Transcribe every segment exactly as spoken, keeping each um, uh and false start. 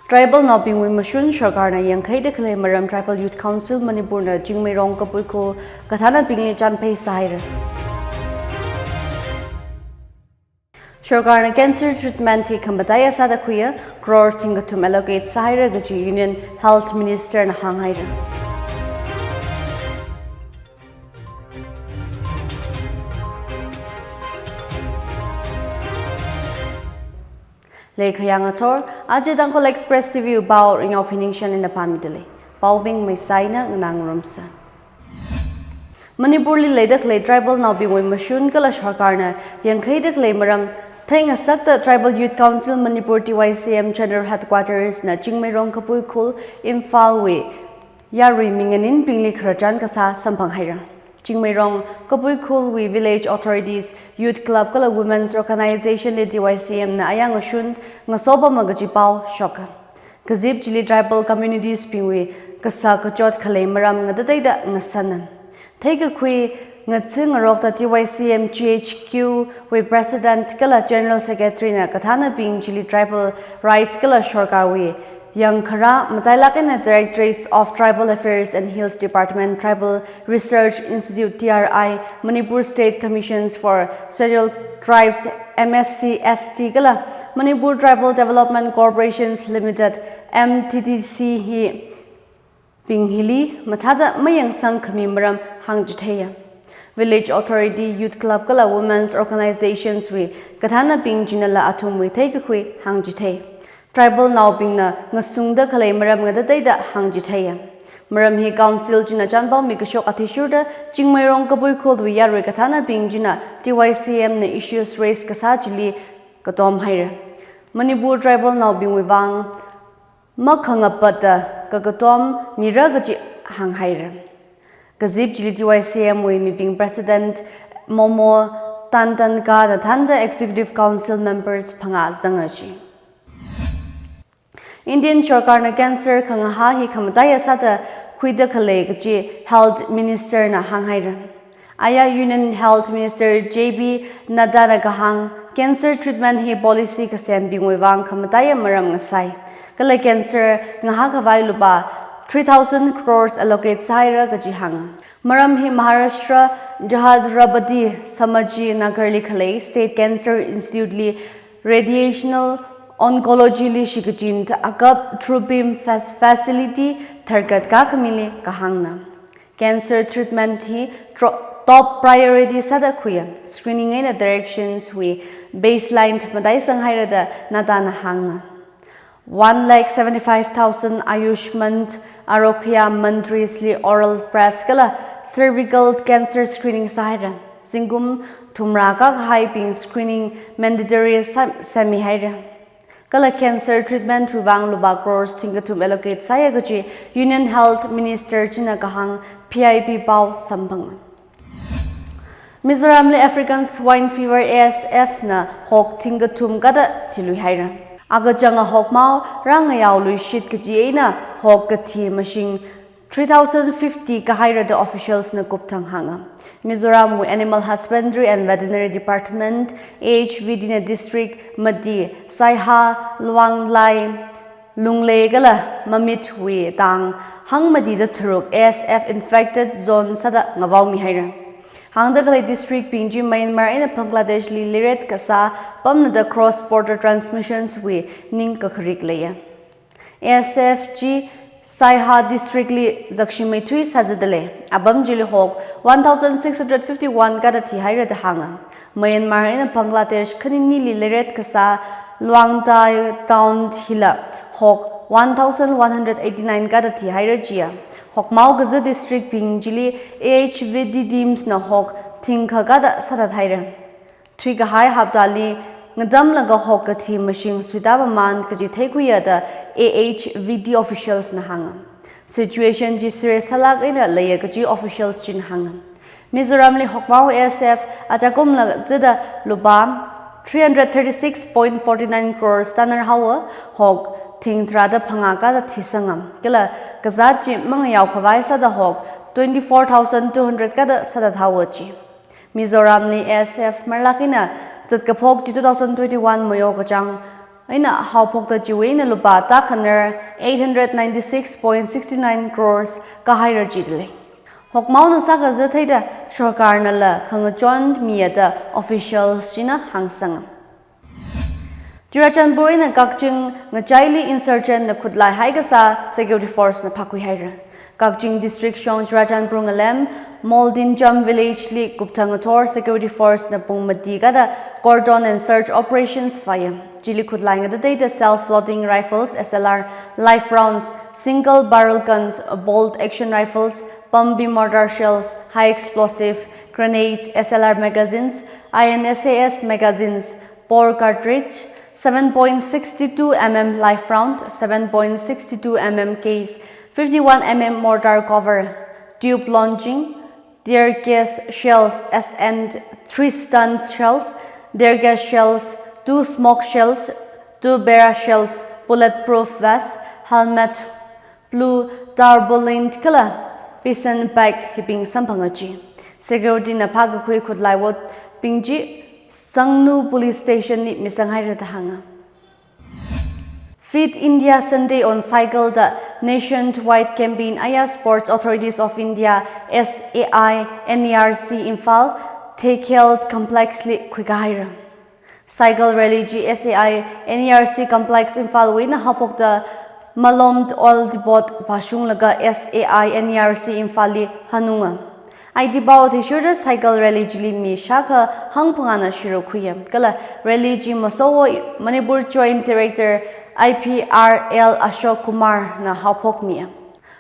Tribal naobingwui mashun sarkarna yangkhaida khalei maram Tribal Youth Council Manipurna Chingmeirong Kabui Khul kathānabingli chānphei sāhaira. Sarkarna cancer treatment hi khamataiya sāda khuiya crore thingkathum allocate sāhaira kaji Union Health Ministerna hānghaira. Leikhayang athor, aja Tangkhul Express T V wui pao Ringao Phiningshan eina pāmidalei. Paobing maisaina nganāngarumsa. Manipurli leida khalei tribal naobingwui mashun kala sarkarna yangkhaida khalei maram theingasakta Tribal Youth Council Manipur T Y C M General Headquarters na Chingmeirong Kabui Khul Imphal wui yarui minganinbingli khararchan kasā samphanghaira. Chingmeirong Kabui Khul wui village authorities, youth club kala women's organization li T Y C M na ayang ashun ngasopama kaji pao shoka. Kazip chili tribal communities bingwui kasā kachot khalei maram ngatateida ngasana. Theikakhui ngatsi ngarokta T Y C M G H Q wui President kala General Secretary na kathānabing chili tribal rights kala sarkarwui yangkhara matailak eina Directorates of Tribal Affairs and Hills Department, Tribal Research Institute, T R I, Manipur State Commissions for Scheduled Tribes, M S C S T kala Manipur Tribal Development Corporations Limited, M T D C hi bing hili mathāda mayangsang khami maram hāngchitheiya. Village Authority, Youth Club kala Women's Organizations wui kathānabing chinala athumwui theikakhui hāngchithei. Tribal naobingna ngasungda khalei maram ngatateida hāngchitheiya. Maram hi Council china chānpaomi kashok athishurda Chingmeirong Kabui Khul wui yarui kathānabing china T Y C M na issues raise kasā chili katomhaira. Manipur tribal naobingwui vang makhangapata kakatom mira kaji hānghaira. Kazip chili T Y C M wui mibing President Momo Tantanka na thānda Executive Council members phangā zanga shi. Indian sarkarna cancer khangahā hi khamataiya sāda khuida khalei kaji Health Minister na hānghaira. Aya Union Health Minister J P Nadda na kahāng, cancer treatment hi policy kasembingwui vang khamataiya maram ngasai. Kala cancer ngahā khavai lupā three thousand crores allocate sāhaira kaji hānga. Maram hi Maharashtra Chhatrapati Sambhaji Nagarli khalei State Cancer Institute li Radiational Oncology li shikachin thākap TrueBeam fac-, facility tharkat kakhamili kahāngna. Cancer treatment hi tro-, top priority sāda khuiya. Screening eina directions wui baseline mataisang haira da Nadda na hānga. One lakh seventy-five thousand Ayushman Arogya Mantris li oral breast kala cervical cancer screening sāhaira. Zingkum thumrā kakahaibing screening mandatory sā-, sāmihaira. Kala cancer treatment wui vang lupā crores thingkathum allocate sāya kaji Union Health Minister china kahāng P I B pao samphanga. Mizoramli African Swine Fever, A S F na hok thingkathum kada thiluihaira. Akachanga hokmao rāngayao luishit kaji eina hok kathi mashing three thousand fifty kahaira da officials na kupthang hānga. Mizoram wui Animal Husbandry and Veterinary Department, A H V D na district mati Saiha, Luanglai, Lunglei kala Mamit wui tang hangmati da tharuk A S F infected zone sāda ngavaomihaira. Hāngda khalei district bing chi Myanmar eina Bangladesh li leiret kasā pamna da cross border transmissions wui ningkakharik leiya. A S F chi Saiha district li zakshimeithui sāzadalei. Apam chili hok one thousand six hundred fifty-one kada thihaira da hānga. Myanmar eina Bangladesh khaninili leiret kasā Luangtai town hila hok one thousand one hundred eighty-nine kada thihaira chiya. Hokmao kaza district bing chili A H V D teams na hok thingkha kada sāthathaira. Thuikahai haptali ngatamlaga hok kathi mashing suita mamān kaji theikhuiya da A H V D officials na hānga. Situation chi serious sālak eina leiya kaji officials china hānga. Mizoramli hokmao A S F achakumla zida lupā three hundred thirty-six point forty-nine crores tanarhaowa, hok thing tharāda phangā kada thisanga. Kala kazāt chi mangayao khavai sāda hok twenty-four thousand two hundred kada sāthathaowa chi. Mizoramli A S F marlak eina zatkaphok chi two thousand twenty-one mayo kachāng eina haophokta chiwui eina lupā tākhanar eight hundred ninety-six point six nine crores kahaira jidalei. Hokmaona sākazā theida sorkarnala khangachon miya da officials china hāngsanga. Churachandpur eina Kakching ngachaili insurgent na khutlai haikasā security force na phākhui haira. Kakching district shong Churachandpur ngalem Moldincham village li kupthang ngathor security force na pung mati kada cordon and search operations vāya. Chili khutlai ngatateida self-loading rifles, S L R, live rounds, single barrel guns, bolt action rifles, pump-beam mortar shells, high explosive, grenades, S L R magazines, I N S A S magazines, bore cartridge, seven point six two M M live round, seven point six two M M case, fifty-one M M mortar cover, tube launching, tear gas shells, S N three stun shells, tear gas shells, two smoke shells, two barrel shells, bulletproof vest, helmet, blue tarpaulin kala piston bag hibing samphanga ji. Security na phākakhui khutlai votbing chi Sangnu Police Station li misang haira da hānga. Fit India Sunday on Cycle da nationwide campaign aya Sports Authorities of India, S A I, N E R C Imphal, Thekhial Complex li khuikahaira. Cycle rally chi S A I N E R C Complex Imphal wui eina haophokta Malomd Oil Depot vāshunglaga S A I N E R C Imphal li hanunga. Aiti pao athishurda cycle rally chili mi shākha hangphangāna shiruk khuiya. Kala rally chi Masowo Manipur Joint Director I P R L Ashok Kumar na haophokmiya.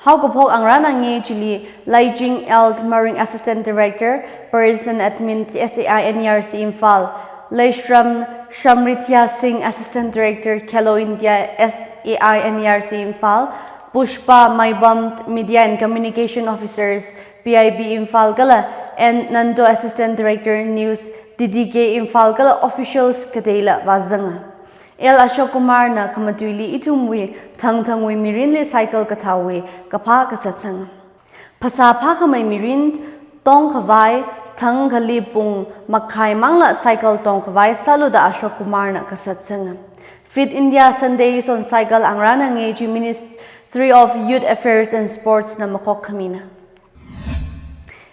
Haokaphok ngarāna nge chili Laijing L Maring Assistant Director, Person Admin S A I N E R C Imphal, Leishram Shamritya Singh Assistant Director, Khelo India S A I N E R C Imphal, Pushpa Maibam Media and Communication Officers, P I B Imphal kala N Nando Assistant Director News D D K Imphal kala officials kateila vāzanga. L Ashok Kumar na khamatuili ithumwui thangthangwui mirinli cycle kathāwui kaphā kasatsanga. Phasā phākhamei mirin tongkhavai thangkhali pung makhai mangla cycle tongkhavai sālu da Ashok Kumar na kasatsanga. Fit India Sundays on Cycle ngarāna nge chi Ministry of Youth Affairs and Sports na makhok khamina.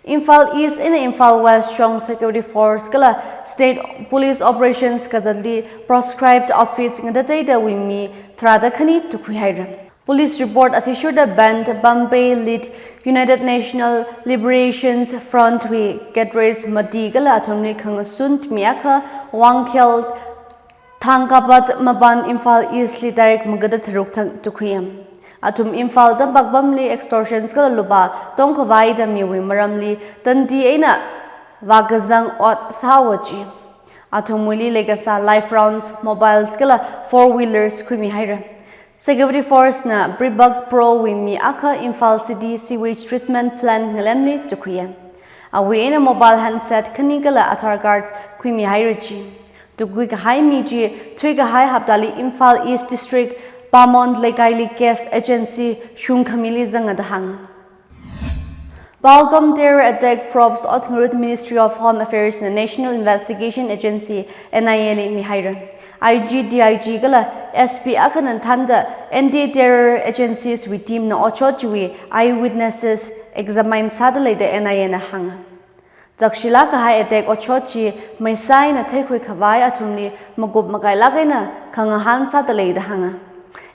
Imphal East eina Imphal West shong security force kala state police operations kazatli proscribed outfits ngatateidawui mi tharāda khani tukhuihaira. Police report athishurda band Bombay lead United National Liberation Front wui cadres mati kala athumli khangasun mi akha Wangkhel Thangkapat mapan Imphal East li tarik magada tharuk thang tukhuiya. Athum Imphal tampakpamli extortions kala lupā tongkhavai da miwui maramli tandi eina vākazang ot sāhaowa ji. Athumwuili leikasā live rounds, mobiles kala four wheelers khuimihaira. Security force na Pribak Pro wui mi akha Imphal City sewage treatment plant ngalemli tukhuiya. Awui eina mobile handset khani kala Aadhaar cards khuimihaira ji. Tukhui kahai mi chi thuikahai haptali Imphal East District Pamon Leikaili case agency shungkhamili zanga da hānga. Pahalgam terror attack probes ot ngarut Ministry of Home Affairs na National Investigation Agency, N I A li mihaira. I G, D I G kala S P akhana thānda anti-terror agencies wui team na otshot chiwui eyewitnesses examine sāda lei da N I A na hānga. Zakshilāk kahai attack otshot chi maisai eina theikhui khavai athumli makup makailāk eina khangahān sāda lei da hānga.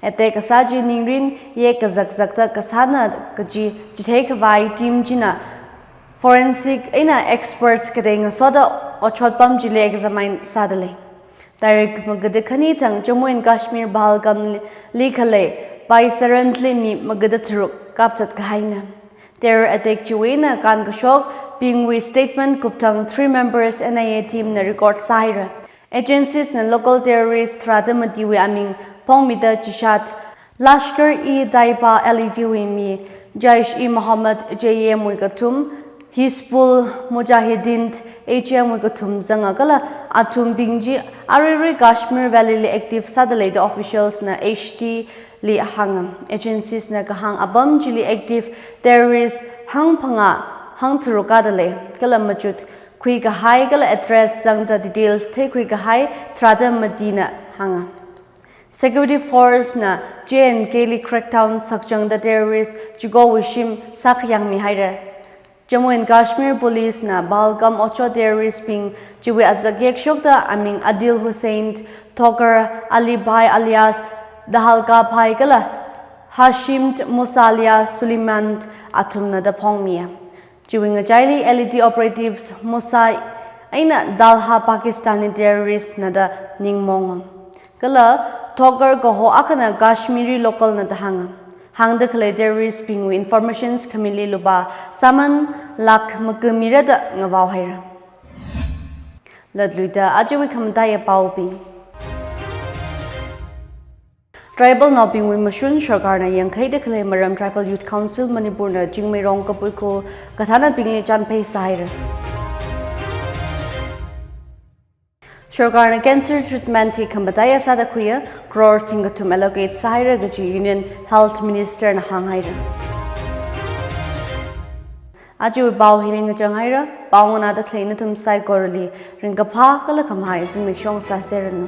Attack kasā chi ningrin yek kazakzakta kasāna kaji chithei khavai team china forensic eina experts katei ngasoda otshot pam chili examine sāda lei. Tarik magada khani thang Jammu and Kashmir Pahalgam li khalei Paisaran li mi magada tharuk kapchat kahaina. Terror attack chiwui eina kānkashokbingwui statement kupthang three members N I A team na record sāhaira. Agencies na local terrorist tharāda matiwui aming phongmida chishat Lashkar-e-Taiba, L E T wui mi, Jaish-e-Mohammed, J E M wui kathum, Hizbul Mujahideen, H M wui kathum zanga kala athumbing chi aruirui Kashmir Valley li active sāda lei da officials na H T li hānga. Agencies na kahāng apam chili active terrorist hangphangā hangtharuk kāda lei kala machut khui kahai kala address zangda details theikhui kahai tharāda matina hānga. Security force na J and K li crackdown sakchangda terrorist chikowui shim sākhayangmi haira. Jammu and Kashmir Police na Pahalgam Ocho terrorist bing chiwui azak yekshokta aming Adil Hussain, Thogar Ali Bhai alias Dahalga Bhai kala Hashim Musa alias Suleiman athumna da phongmiya. Chiwui ngachaili L E T operatives Musa eina Dalha Pakistan li terrorist na da ningmonga. Kala Thogar kaho akhana Kashmiri local na da hānga. Hāngda khalei terrorist bingwui informations khamili lupā sāman lakh makumira da ngavao haira. Latluida ajawui khamataiya paobing. Tribal naobingwui mashun sarkarna yangkhaida khalei maram Tribal Youth Council Manipur na Chingmeirong kapuikhu kathānabingli chānphei sāhaira. Sarkarna cancer treatment hi khamataiya sāda khuiya crore singkathum allocate sāhaira kaji Union Health Minister na hānghaira. Ajawui pao hili ngachang haira, pao nganāda khalei nathum saikorali ringkaphā kala khamahai zimiksho sāseranu.